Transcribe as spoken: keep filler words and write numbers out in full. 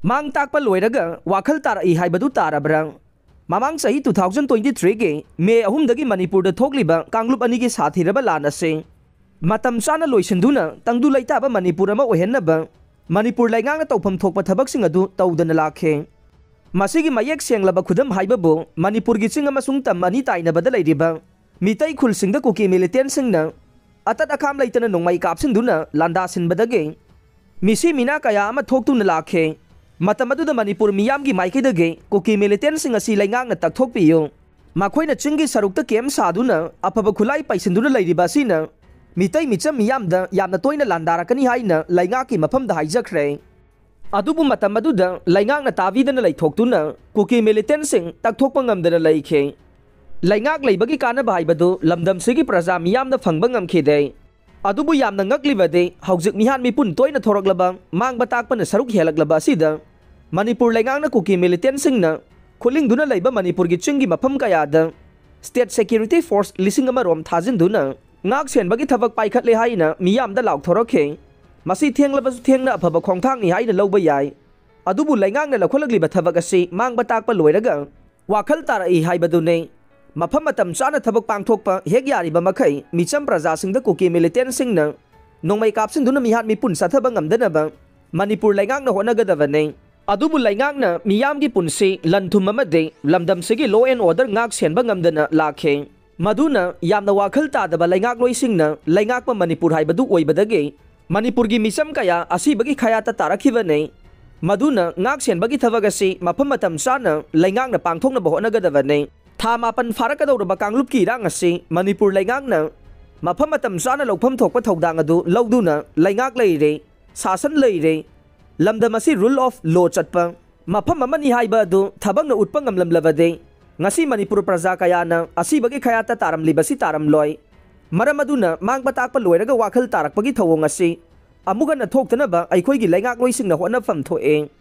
ꯃꯥꯡ ꯇꯥꯛꯄ ꯂꯣꯏꯔꯒ ꯋꯥꯈꯜ ꯇꯥꯔꯛꯏ ꯍꯥꯏꯕꯗꯨ ꯇꯥꯔꯕ꯭ꯔꯥ? ꯃꯃꯥꯡ ꯆꯍꯤ two thousand twenty three ꯒꯤ ꯃꯦ ꯑꯍꯨꯝꯗꯒꯤ ꯃꯅꯤꯄꯨꯔꯗ ꯊꯣꯛꯂꯤꯕ ꯀꯥꯡꯂꯨꯞ ꯑꯅꯤꯒꯤ ꯁꯥꯊꯤꯔꯕ ꯂꯥꯟ ꯑꯁꯤ ꯃꯇꯝ ꯆꯥꯅ ꯂꯣꯏꯁꯤꯟꯗꯨꯅ ꯇꯪꯗꯨ ꯂꯩꯇꯥꯕ ꯃꯅꯤꯄꯨꯔ ꯑꯃ ꯑꯣꯏꯍꯟꯅꯕ ꯃꯅꯤꯄꯨꯔ ꯂꯩꯉꯥꯛꯅ ꯇꯧꯐꯝ ꯊꯣꯛꯄ ꯊꯕꯛꯁꯤꯡ ꯑꯗꯨ ꯇꯧꯗꯅ ꯂꯥꯛꯈꯤ꯫ ꯃꯁꯤꯒꯤ ꯃꯌꯦꯛ ꯁꯦꯡꯂꯕ ꯈꯨꯗꯝ ꯍꯥꯏꯕꯕꯨ ꯃꯅꯤꯄꯨꯔꯒꯤ ꯆꯤꯡ ꯑꯃꯁꯨꯡ ꯇꯝ ꯑꯅꯤ ꯇꯥꯏꯅꯕꯗ ꯂꯩꯔꯤꯕ ꯃꯤꯇꯩ ꯈꯨꯜꯁꯤꯡꯗ ꯀꯨꯀꯤ ꯃꯤꯂꯤꯇꯦꯟꯁꯤꯡꯅ ꯑꯇꯠ ꯑꯈꯥꯝ ꯂꯩꯇꯅ ꯅꯣꯡꯃꯩ ꯀꯥꯞꯁꯤꯟꯗꯨꯅ ꯂꯥꯟꯗꯥꯁꯤꯟꯕꯗꯒꯤ ꯃꯤꯁꯤ ꯃꯤꯅꯥ ꯀꯌꯥ ꯑꯃ ꯊꯣꯛꯇꯨꯅ ꯂꯥꯛꯈꯤ꯫ ꯃꯇꯝ ꯑꯗꯨꯗ ꯃꯅꯤꯄꯨꯔ ꯃꯤꯌꯥꯝꯒꯤ ꯃꯥꯏꯀꯩꯗꯒꯤ ꯀꯨꯀꯤ ꯃꯤꯂꯤꯇꯦꯟꯁꯤꯡ ꯑꯁꯤ ꯂꯩꯉꯥꯛꯅ ꯇꯛꯊꯣꯛꯄꯤꯌꯨ, ꯃꯈꯣꯏꯅ ꯆꯤꯡꯒꯤ ꯁꯔꯨꯛꯇ ꯀꯦꯝ ꯁꯥꯗꯨꯅ ꯑꯐꯕ ꯈꯨꯠꯂꯥꯏ ꯄꯩꯁꯤꯟꯗꯨꯅ ꯂꯩꯔꯤꯕ ꯑꯁꯤꯅ ꯃꯤꯇꯩ ꯃꯤꯆꯝ ꯃꯤꯌꯥꯝꯗ ꯌꯥꯝꯅ ꯇꯣꯏꯅ ꯂꯥꯟꯗꯥꯔꯛꯀꯅꯤ ꯍꯥꯏꯅ ꯂꯩꯉꯥꯛꯀꯤ ꯃꯐꯝꯗ ꯍꯥꯏꯖꯈ꯭ꯔꯦ꯫ ꯑꯗꯨꯕꯨ ꯃꯇꯝ ꯑꯗꯨꯗ ꯂꯩꯉꯥꯛꯅ ꯇꯥꯕꯤꯗꯅ ꯂꯩꯊꯣꯛꯇꯨꯅ ꯀꯨꯀꯤ ꯃꯤꯂꯤꯇꯦꯟꯁꯤꯡ ꯇꯛꯊꯣꯛꯄ ꯉꯝꯗꯅ ꯂꯩꯈꯤ꯫ ꯂꯩꯉꯥꯛ ꯂꯩꯕꯒꯤ ꯀꯥꯟꯅꯕ ꯍꯥꯏꯕꯗꯨ ꯂꯝꯗꯝꯁꯤꯒꯤ ꯄ꯭ꯔꯖꯥ ꯃꯤꯌꯥꯝꯅ ꯐꯪꯕ ꯉꯝꯈꯤꯗꯦ꯫ ꯑꯗꯨꯕꯨ ꯌꯥꯝꯅ ꯉꯛꯂꯤꯕꯗꯤ ꯍꯧꯖꯤꯛ ꯃꯤꯍꯥꯠ ꯃꯤꯄꯨꯟ ꯇꯣꯏꯅ ꯊꯣꯔꯛꯂꯕ, ꯃꯥꯡꯕ ꯇꯥꯛꯄꯅ ꯁꯔꯨꯛ ꯍꯦꯜꯂꯛꯂꯕ ꯑꯁꯤꯗ ꯃꯅꯤꯄꯨꯔ ꯂꯩꯉꯥꯛꯅ ꯀꯨꯀꯤ ꯃꯤꯂꯤꯇꯦꯟꯁꯤꯡꯅ ꯈꯨꯠꯂꯤꯡꯗꯨꯅ ꯂꯩꯕ ꯃꯅꯤꯄꯨꯔꯒꯤ ꯆꯤꯡꯒꯤ ꯃꯐꯝ ꯀꯌꯥꯗ ꯁ꯭ꯇꯦꯠ ꯁꯦꯀ꯭ꯌꯨꯔꯤꯇꯤ ꯐꯣꯔꯁ ꯂꯤꯁꯤꯡ ꯑꯃ ꯔꯣꯝ ꯊꯥꯖꯤꯟꯗꯨꯅ ꯉꯥꯛ ꯁꯦꯟꯕꯒꯤ ꯊꯕꯛ ꯄꯥꯏꯈꯠꯂꯦ ꯍꯥꯏꯅ ꯃꯤꯌꯥꯝꯗ ꯂꯥꯎꯊꯣꯔꯛꯈꯤ꯫ ꯃꯁꯤ ꯊꯦꯡꯂꯕꯁꯨ ꯊꯦꯡꯅ ꯑꯐꯕ ꯈꯣꯡꯊꯥꯡꯅꯤ ꯍꯥꯏꯅ ꯂꯧꯕ ꯌꯥꯏ꯫ ꯑꯗꯨꯕꯨ ꯂꯩꯉꯥꯛꯅ ꯂꯧꯈꯠꯂꯛꯂꯤꯕ ꯊꯕꯛ ꯑꯁꯤ ꯃꯥꯡꯕ ꯇꯥꯛꯄ ꯂꯣꯏꯔꯒ ꯋꯥꯈꯜ ꯇꯥꯔꯛꯏ ꯍꯥꯏꯕꯗꯨꯅꯤ꯫ ꯃꯐꯝ ꯃꯇꯝ ꯆꯥꯅ ꯊꯕꯛ ꯄꯥꯡꯊꯣꯛꯄ ꯍꯦꯛ ꯌꯥꯔꯤꯕ ꯃꯈꯩ ꯃꯤꯆꯝ ꯄ꯭ꯔꯖꯥꯁꯤꯡꯗ ꯀꯨꯀꯤ ꯃꯤꯂꯤꯇꯦꯟꯁꯤꯡꯅ ꯅꯣꯡꯃꯩ ꯀꯥꯞꯁꯤꯟꯗꯨꯅ ꯃꯤꯍꯥꯠ ꯃꯤꯄꯨꯟ ꯆꯠꯊꯕ ꯉꯝꯗꯅꯕ ꯃꯅꯤꯄꯨꯔ ꯂꯩꯉꯥꯛꯅ ꯍꯣꯠꯅꯒꯗꯕꯅꯤ꯫ ꯑꯗꯨꯕꯨ ꯂꯩꯉꯥꯛꯅ ꯃꯤꯌꯥꯝꯒꯤ ꯄꯨꯟꯁꯤ, ꯂꯟ ꯊꯨꯝ ꯑꯃꯗꯤ ꯂꯝꯗꯝꯁꯤꯒꯤ law and order ꯉꯥꯛ ꯁꯦꯟꯕ ꯉꯝꯗꯅ ꯂꯥꯛꯈꯤ꯫ ꯃꯗꯨꯅ ꯌꯥꯝꯅ ꯋꯥꯈꯜ ꯇꯥꯗꯕ ꯂꯩꯉꯥꯛꯂꯣꯏꯁꯤꯡꯅ ꯂꯩꯉꯥꯛꯄ ꯃꯅꯤꯄꯨꯔ ꯍꯥꯏꯕꯗꯨ ꯑꯣꯏꯕꯗꯒꯤ ꯃꯅꯤꯄꯨꯔꯒꯤ ꯃꯤꯆꯝ ꯀꯌꯥ ꯑꯁꯤꯕꯒꯤ ꯈꯌꯥꯠꯇ ꯇꯥꯔꯛꯈꯤꯕꯅꯤ꯫ ꯃꯗꯨꯅ ꯉꯥꯛ ꯁꯦꯟꯕꯒꯤ ꯊꯕꯛ ꯑꯁꯤ ꯃꯐꯝ ꯃꯇꯝ ꯆꯥꯅ ꯂꯩꯉꯥꯛꯅ ꯄꯥꯡꯊꯣꯛꯅꯕ ꯍꯣꯠꯅꯒꯗꯕꯅꯤ꯫ ꯊꯥ ꯃꯥꯄꯟ ꯐꯥꯔꯛꯀꯗꯧꯔꯕ ꯀꯥꯡꯂꯨꯞꯀꯤ ꯏꯔꯥꯡ ꯑꯁꯤ ꯃꯅꯤꯄꯨꯔ ꯂꯩꯉꯥꯛꯅ ꯃꯐꯝ ꯃꯇꯝ ꯆꯥꯅ ꯂꯧꯐꯝ ꯊꯣꯛꯄ ꯊꯧꯗꯥꯡ ꯑꯗꯨ ꯂꯧꯗꯨꯅ ꯂꯩꯉꯥꯛ ꯂꯩꯔꯦ, ꯁꯥꯁꯟ ꯂꯩꯔꯦ, ꯂꯝꯗꯝ ꯑꯁꯤ rule of law ꯆꯠꯄ ꯃꯐꯝ ꯑꯃꯅꯤ ꯍꯥꯏꯕ ꯑꯗꯨ ꯊꯕꯛꯅ ꯎꯠꯄ ꯉꯝꯂꯝꯂꯕꯗꯤ ꯉꯁꯤ ꯃꯅꯤꯄꯨꯔ ꯄ꯭ꯔꯖꯥ ꯀꯌꯥꯅ ꯑꯁꯤꯕꯒꯤ ꯈꯌꯥꯠꯇ ꯇꯥꯔꯝꯂꯤꯕꯁꯤ ꯇꯥꯔꯝꯂꯣꯏ꯫ ꯃꯔꯝ ꯑꯗꯨꯅ ꯃꯥꯡꯕ ꯇꯥꯛꯄ ꯂꯣꯏꯔꯒ ꯋꯥꯈꯜ ꯇꯥꯔꯛꯄꯒꯤ ꯊꯧꯑꯣꯡ ꯑꯁꯤ ꯑꯃꯨꯛ ꯍꯟꯅ ꯊꯣꯛꯇꯅꯕ ꯑꯩꯈꯣꯏꯒꯤ ꯂꯩꯉꯥꯛꯂꯣꯏꯁꯤꯡꯅ ꯍꯣꯠꯅꯐꯝ ꯊꯣꯛꯑꯦ꯫